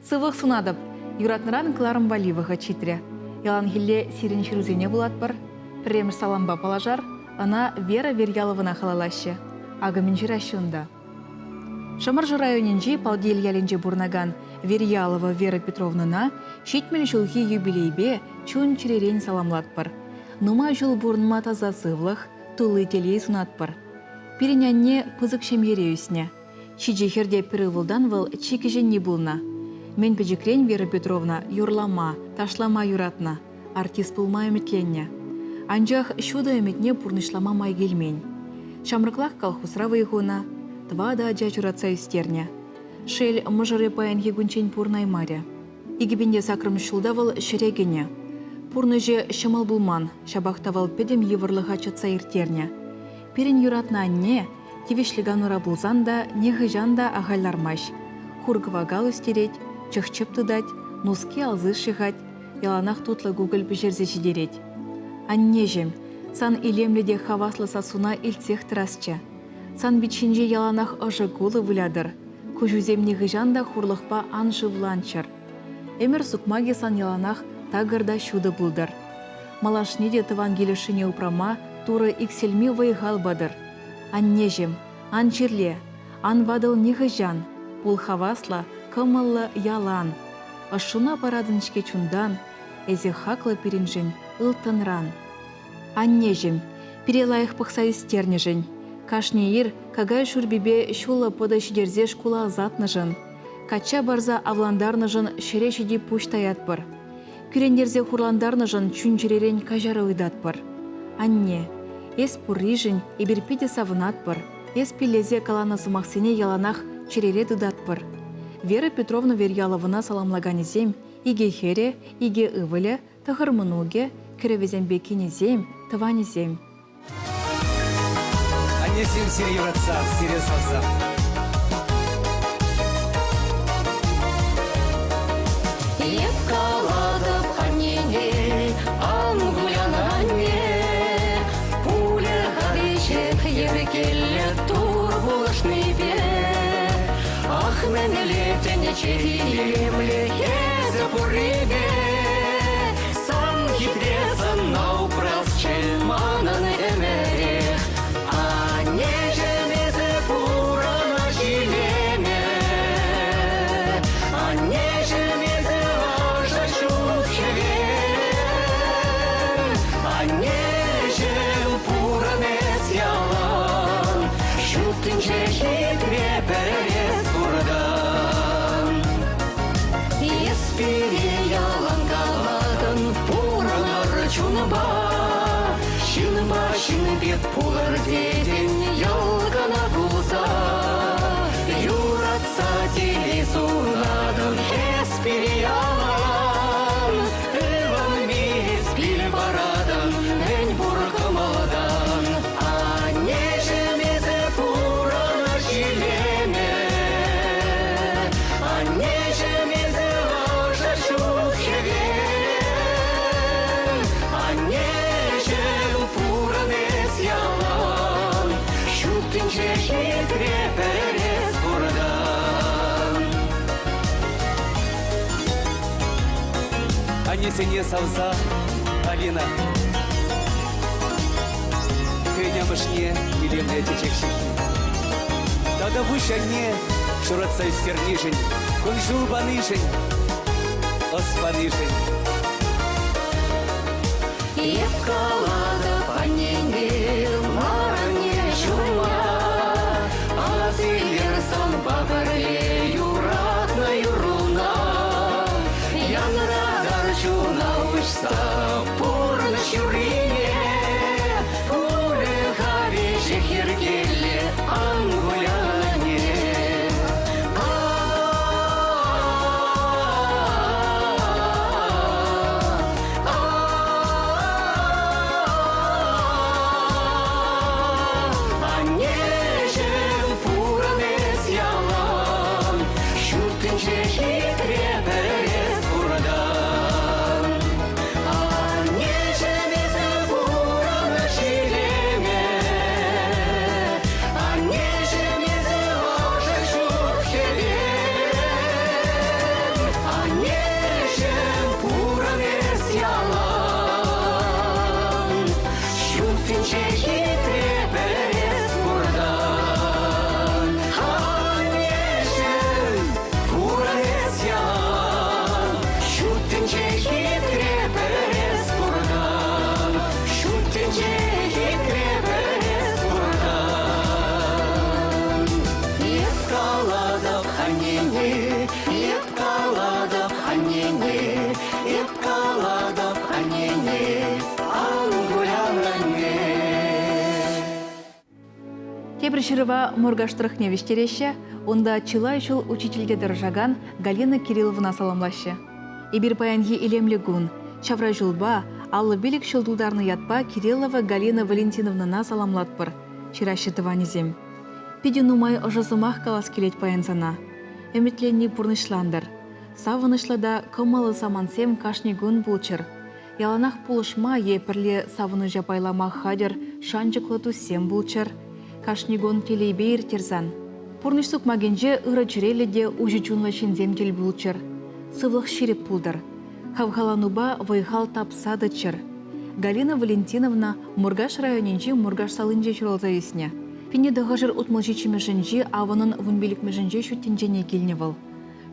Сывлӑх сунатӑп. Юратнӑран кӑларӑм валли вӑхӑт ҫитрӗ. Яланхилле сирӗн ҫырусене вулатпӑр. Пӗрремӗш салампа паллашар. Ӑна Вера Верьяловӑна халаллаҫҫӗ. Акӑ мӗн ҫыраҫҫӗ унта. Шӑмӑршӑ районӗнчи Палтиел ялӗнче пурӑнакан Верьялова Вера Петровнӑна 70 ҫулхи юбилейпе чун-чӗререн саламлатпӑр. Нумай ҫул пурӑнма таса сывлӑх, тулли телей сунатпӑр. Пирӗн анне пысӑк ҫемьере ӳснӗ. Ҫичӗ хӗр те пӗр ывӑлтан вӑл чи кӗҫӗнни пулнӑ. Мӗн пӗчӗкрен Вера Петровна юрлама, ташлама юратнӑ, артист пулма ӗмӗтленнӗ. Анчах ҫутӑ ӗмӗтне пурнӑҫлама май килмен. Ҫамрӑклах колхозра вӑй хунӑ, тӑватӑ ача ҫуратса ӳстернӗ. Шел, мӑшӑрӗ паянхи кунччен пурӑнаймарӗ. 2008 ҫулта вӑл ҫӗре кӗнӗ. Пурнӑҫӗ ҫӑмӑл пулман, ҫапах та вӑл пӗтӗм йывӑрлӑха чӑтса ирттернӗ. Пирӗн юратнӑ анне тивӗҫлӗ канура пулсан та нихӑҫан та ахаль лармасть. Хур-кӑвакал ӳстерет, чӑх-чӗп тытать, нуски-алсиш ҫыхать, яланах тутлӑ кукӑль пӗҫерсе ҫитерет. Аннеҫӗм, сан илемлӗ те хаваслӑ сассуна илтсех тӑрасчӗ. Сан пит ҫинче яланах ӑшӑ кулӑ вылятӑр, куҫусем нихӑҫан та хурлӑхпа ан шывланччӑр. Ӗмӗр сукмакӗ сан яланах такӑр та ҫутӑ пултӑр. Малашне те тӑван кил ӑшшине упрама Турӑ иксӗлми вӑй-хал патӑр. Аннеҫӗм, ан чирле, ан ватӑл нихӑҫан, пул хаваслӑ, кӑмӑллӑ ялан. Ӑшшуна паратӑн-ҫке чунтан, эсӗ хаклӑ пирӗншӗн ылтӑнран. Аннеҫӗм, пире лайӑх пӑхса ӳстернӗшӗн, кашни ир какай шӳрпипе ҫуллӑ пӑтӑ ҫитерсе шкула ӑсатнӑшӑн, качча парса авлантарнӑшӑн ҫӗре ҫити пуҫ таятпӑр. Кӳрентерсе хурлантарнӑшӑн чун-чӗререн каҫару ыйтатпӑр. Анне, эс пурришӗн эпир питӗ савӑнатпӑр, эс пиллесе каланӑ сӑмахсене яланах чӗрере тытатпӑр. Вера Петровна Верьяловӑна саламлаканӗсем икӗ хӗрӗ, икӗ ывӑлӗ, тӑхӑр мӑнукӗ, кӗрӗвӗсемпе кинӗсем, тӑванӗсем. Аннесем сире юратса, сире савса. Эп калатӑп аннене, ан кулян, анне. Пулӗ-ха веҫех йӗркеллӗ Тур пулӑшнипе. Ах, мӗнле тӗнче илемлӗ эсӗ пуррипе. Сан хитре сӑнна упрасчӗ манӑн ӗмӗрех. Аннеҫӗм, эсӗ пурӑнӑҫ илемӗ. Аннеҫӗм, эсӗ ӑшӑ ҫут хӗвел. Аннеҫӗм, пурӑн эс ялан. Ҫут тӗнче хитре пӗр эс пуртан. Эс пире ялан калатӑн, пурӑнӑр чунпа. Ҫынпа ҫын пек пулӑр тетӗн, йӑлкӑна пулса. Юратса телей сунатӑн, эс пире ялан. Ывӑнми эс пил паратӑн, мӗн пур кӑмӑлтан. Аннеҫӗм, эсӗ пурӑнӑҫ илемӗ. Аннеҫӗм, эсӗ ӑшӑ ҫут хӗвел. Аннеҫӗм, пурӑн эс ялан. Ҫут тӗнче хитре пӗр эс пуртан. Аннесене савса, Алина. Хӑйӗн амӑшне илемлӗ чечек ҫыххи. Тата пуҫ анне ҫуратса ӳстернишӗн, кун-ҫул панишӗн, ӑс панишӗн. Эп калатӑп аннене, марне ҫурма, Асилер санпа пӗрле юратнӑ юрруна. Янратар чуна уҫса пурнӑҫ юррине, Пулӗ-ха веҫех йӗркеллӗ, ан куляне. Тепӗр ҫырӑва Муркаш тӑрӑхне вӗҫтереҫҫӗ. Унта чылай ҫул учительте тӑрӑшакан Галина Кирилловӑна саламлаҫҫӗ. Эпир паянхи илемлӗ кун, ҫавра ҫулпа, 55 ҫул тултарнӑ ятпа Кириллова Галина Валентиновнӑна саламлатпӑр, ҫыраҫҫӗ тӑванӗсем. Питӗ нумай ӑшӑ сӑмах калас килет паян сана. Ӗмӗтленни пурнӑҫлантӑр. Савӑнӑҫлӑ та кӑмӑллӑ самантсем кашни кун пулччӑр. Яланах пулӑшма е пӗрле савӑнӑҫа пайлама хатӗр шанчӑклӑ туссем пулччӑр. Кашни кун телейпе ирттер сан. Пурнӑҫ сукмакӗнче ырӑ чӗреллӗ те уҫӑ чунлӑ ҫынсем тӗл пулччӑр. Сывлӑх ҫирӗп пултӑр. Хавхаланупа вӑй-хал тапса тӑччӑр. Галина Валентиновна Муркаш районӗнчи Муркаш салинче ҫуралса ӳснӗ. 1967-мӗшӗнчи авӑнӑн вунпиллӗкмӗшӗнче ҫут тӗнчене килнӗ вӑл.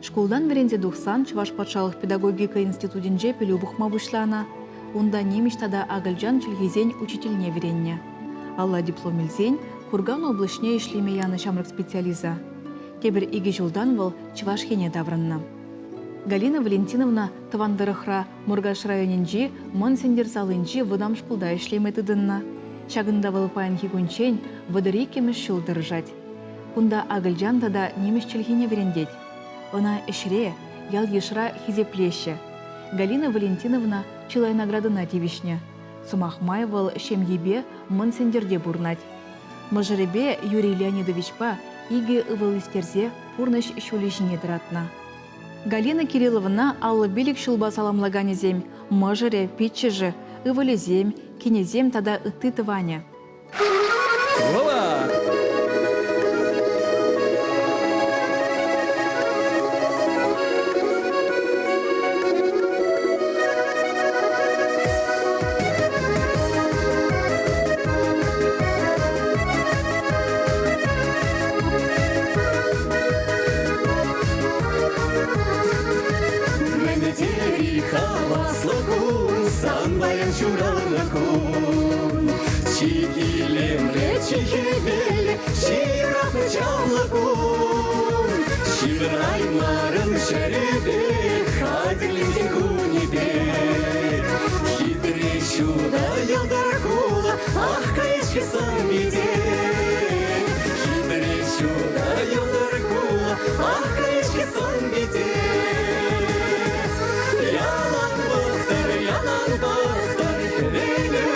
Шкултан вӗренсе тухсан Чӑваш патшалӑх педагогика институтӗнче пӗлӳ пухма пуҫланӑ. Унта нимӗҫ тата акӑлчан чӗлхисен учительне вӗреннӗ. Алла диплом илсен Курган облаҫне ӗҫлеме янӑ ҫамрӑк специалиста. Тепӗр икӗ ҫултан вӑл Чӑваш Ене таврӑннӑ. Галина Валентиновна тӑван тӑрӑхра Муркаш районӗнчи Мӑн Сӗнтӗр салинчи вӑтам шкулта ӗҫлеме тытӑннӑ. Ҫакӑнта вӑл паянхи кунччен 32-мӗш ҫул тӑрӑшать. Кунта акӑлчан тата нимӗҫ чӗлхине вӗрентет. Ӑна ӗҫре, ял-йышра хисеплеҫҫӗ. Галина Валентиновна чылай наградӑна тивӗҫнӗ. Сӑмах май вӑл ҫемйипе Мӑн Сӗнтӗрте пурӑнать. Мӑшӑрӗпе Юрий Леонидовичпа икӗ ывӑл ӳстерсе пурнӑҫ ҫулӗ ҫине тӑратнӑ. Галина Кирилловӑна 55 ҫулпа саламлаканӗсем, мӑшӑрӗ, пиччӗшӗ, ывӑлӗсем, кинӗсем тата ытти тӑванӗ. Вова! Мӗн тери хаваслӑ кун, сан паян ҫуралнӑ кун. Чи илемлӗ, чи хӗвеллӗ, чи юратнӑ чаплӑ кун. Ҫывӑраймарӑн ҫӗрӗпе, хатӗрленсен кунӗпе. Хитре ҫутӑ йӑлтӑр хула, ах, кайӑк сан пите. Хитре ҫутӑ йӑлтӑр хула, ах, кайӑк сан пите. Ялан пӑхтӑр, ялан пӑхтӑр хӗвеле.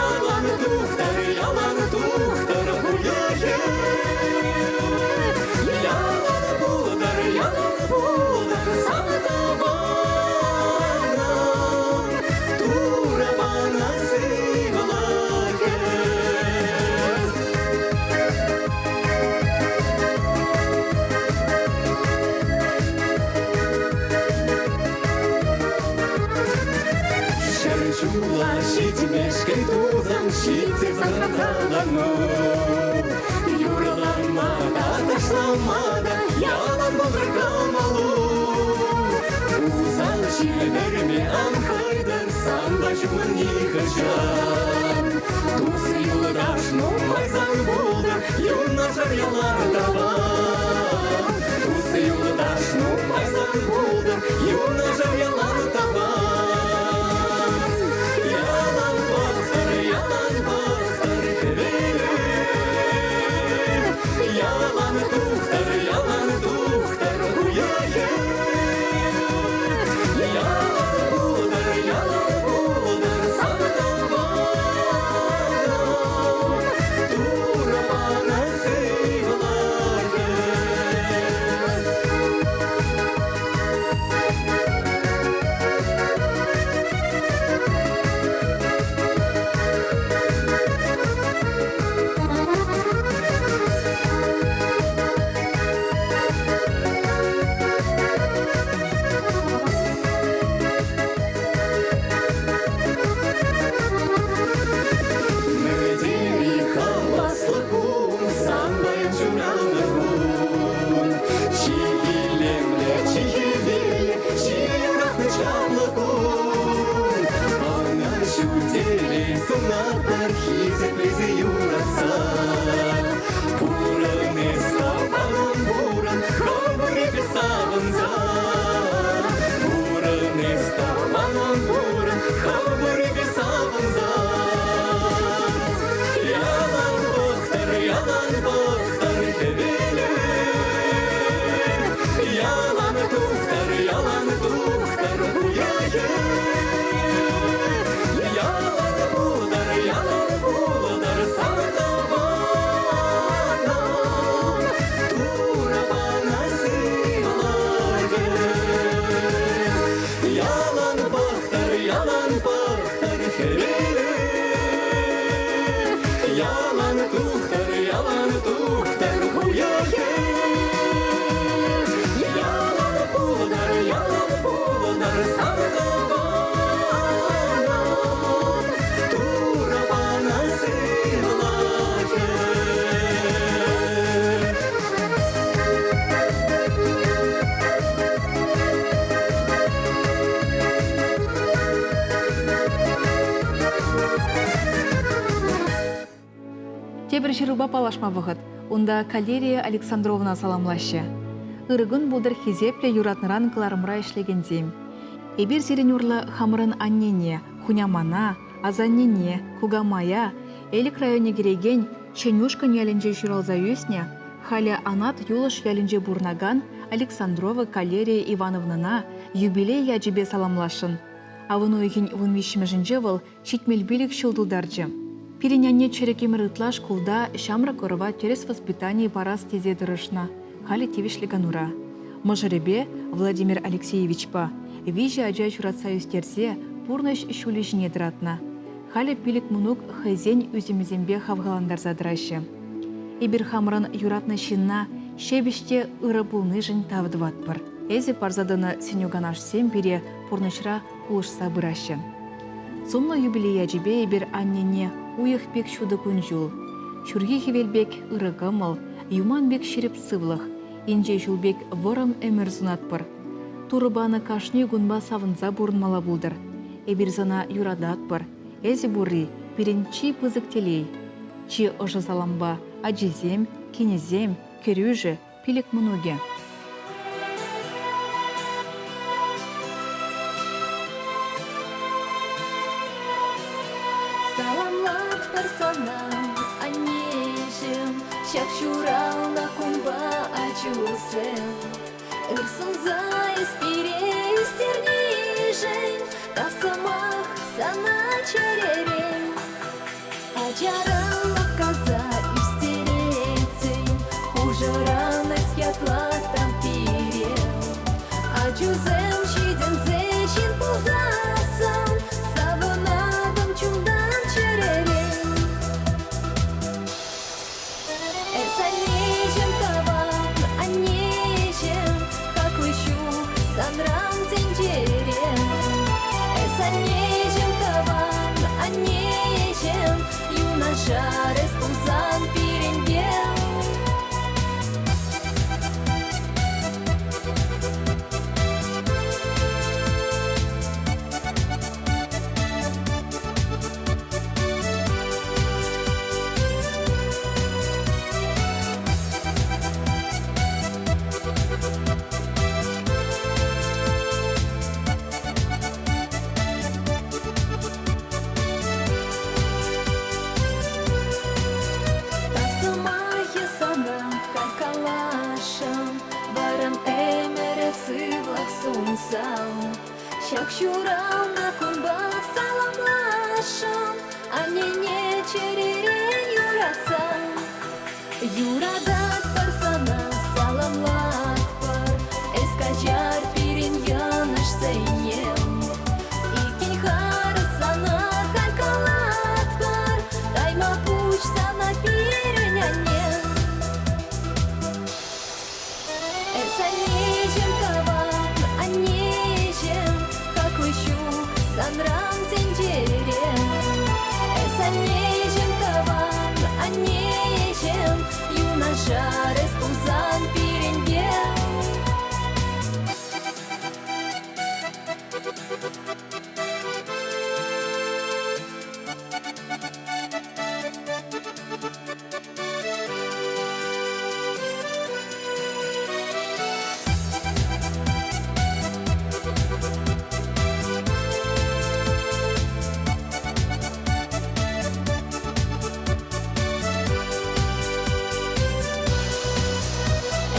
Ялан тухтӑр, ялан тухтӑр хуйӑхӗ. Ялан пултӑр, ялан пултӑр сан тӑванӑм. Турӑ панӑ сывлӑхӗ. Ҫӗр ҫула ҫитмешкӗн тусан ҫитсе сахаллану. Юрлама та, ташлама та ялан пултӑр кӑмӑлу. Усал ҫил вӗрме ан хӑйтӑр, санпа ҫумӑн нихӑҫан. Тус-юлташ нумай сан пултӑр, юнашар ялан тӑван. Тус-юлташ нумай сан пултӑр, юнашар ялан тӑван. Ялан пӑхтӑр, ялан пӑхтӑр хӗвеле. Ялан тухтӑр, ялан тухтӑр уйӑхӗ. Ялан пултӑр, ялан пултӑр сан тӑванӑм. Турӑ панӑ сывлӑхӗ. Мӗтери хаваслӑ кун, сан паян ҫуралнӑ кун. Чи илемлӗ, чи хӗвеллӗ, чи юратнӑ чаплӑ кун. Ӑна ҫутелей сунатпӑр хисеплесе юратса. Пурӑн эс, тӑванӑм, пурӑн, хӑвӑрӗпе савӑнса. Пурӑн эс, тӑванӑм, пурӑн, хӑвӑрӗпе савӑнса. Ялан ҫырупа паллашма вӑхӑт. Унта Калерия Александровна саламлаҫҫӗ. Ырӑ кун пултӑр хисеплӗ юратнӑран кӑларӑмра ӗҫлекенсем. Эпир сирӗн урлӑ хамӑрӑн аннене, хунямана, асаннене, кукамая, Элӗк районне кӗрекен Ҫӗньушкӑн ялӗнче ҫуралса ӳснӗ, халӗ Анат Юлӑш ялӗнче пурӑнакан Александрова Калерия Ивановнӑна юбилей ячӗпе саламласшӑн. Авӑн уйӑхӗн вунвиҫҫӗмӗшӗнче вӑл 75 ҫул тултарчӗ. Пирӗн анне чӗрӗк ӗмӗр ытла шкулта ҫамрӑк ӑрӑва тӗрӗс воспитани парас тесе тӑрӑшнӑ, халӗ тивӗҫлӗ канура. Мӑшӑрӗпе, Владимир Алексеевичпа, виҫӗ ача ҫуратса ӳстерсе пурнӑҫ ҫулӗ ҫине тӑратнӑ. Халӗ пилӗк мӑнук хӑйсен ӳсӗмӗсемпе хавхалантарса тӑраҫҫӗ. Эпир хамӑрӑн юратнӑ ҫынна ҫепӗҫ те ырӑ пулнишӗн тав тӑватпӑр. Эсӗ парса тӑнӑ сӗнӳ-канашсем пире пурнӑҫра пулӑшса пыраҫҫӗ. Сумлӑ юбилей ячӗпе эпир аннене уйӑх пек ҫутӑ кун-ҫул, ҫурхи хӗвел пек ырӑ кӑмӑл, юман пек ҫирӗп сывлӑх, инҫе ҫул пек вӑрӑм ӗмӗр сунатпӑр. Турӑ панӑ кашни кунпа савӑнса пурӑнмалла пултӑр. Эпир сана юрататпӑр. Эсӗ пурри пирӗн чи пысӑк телей. Чи ӑшӑ салампа ачисем, кинӗсем, кӗрӳшӗ, пилӗк мӑнукӗ. Саламлатпӑр сана, аннеҫӗм, ҫак ҫуралнӑ кунпа ачусем. Ыр сунса эс пире ӳстернишӗн тав сӑмах сана чӗререн. Ачаран лӑпкаса ӳстеретсен, хушӑран эс ятлаттан пире. Ачусем ҫитӗнсе ҫын пулсассӑн, савӑнатӑн чунтан чӗререн. Эс аннеҫӗм тӑван, аннеҫӗм, хаклӑ ҫук санран тӗнчере. Эс аннеҫӗм тӑван, аннеҫӗм, юнашар эс пулсан пирӗнпе. Сӑмахӗ сана халь каласшӑн, вӑрӑм ӗмӗре сывлӑх сунсан. Ҫак ҫуралнӑ кунпа саламласшӑн, аннене чӗререн юратсан. Юрататпӑр сана, саламлатпӑр, эс каҫар пирӗн йӑнӑшсене. Иккен харӑс сана халь калатпӑр, тайма пуҫ сана пирӗн анне. Эс аннеҫӗм тӑван, аннеҫӗм, хаклӑ ҫук санран тӗнчере. Эс аннеҫӗм тӑван, аннеҫӗм, юнашар эс пулсан пирӗнпе.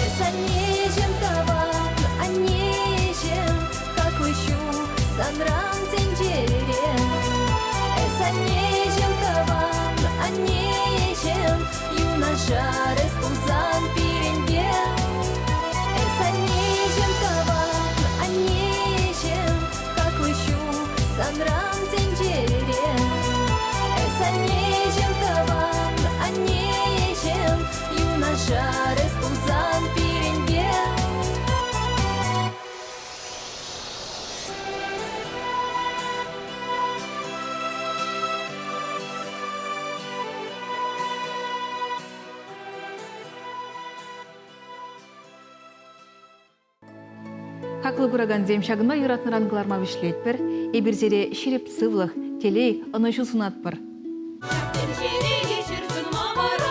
Эс аннеҫӗм тӑван, аннеҫӗм, хаклӑ ҫук санран тӗнчере. Эс аннеҫӗм тӑван, аннеҫӗм, юнашар эс пулсан пирӗнпе. Эс аннеҫӗм тӑван, аннеҫӗм, хаклӑ ҫук санран тӗнчере. Эс аннеҫӗм тӑван, аннеҫӗм, юнашар эс пулсан пирӗнпе. Хаклӑ куракансем, ҫакӑнпа юратнӑран кӑларма вӗҫлетпӗр. Эпир сире ҫирӗп сывлӑх, телей, ӑнӑҫу сунатпӑр. Тӗнчере ҫӗр чунма парать.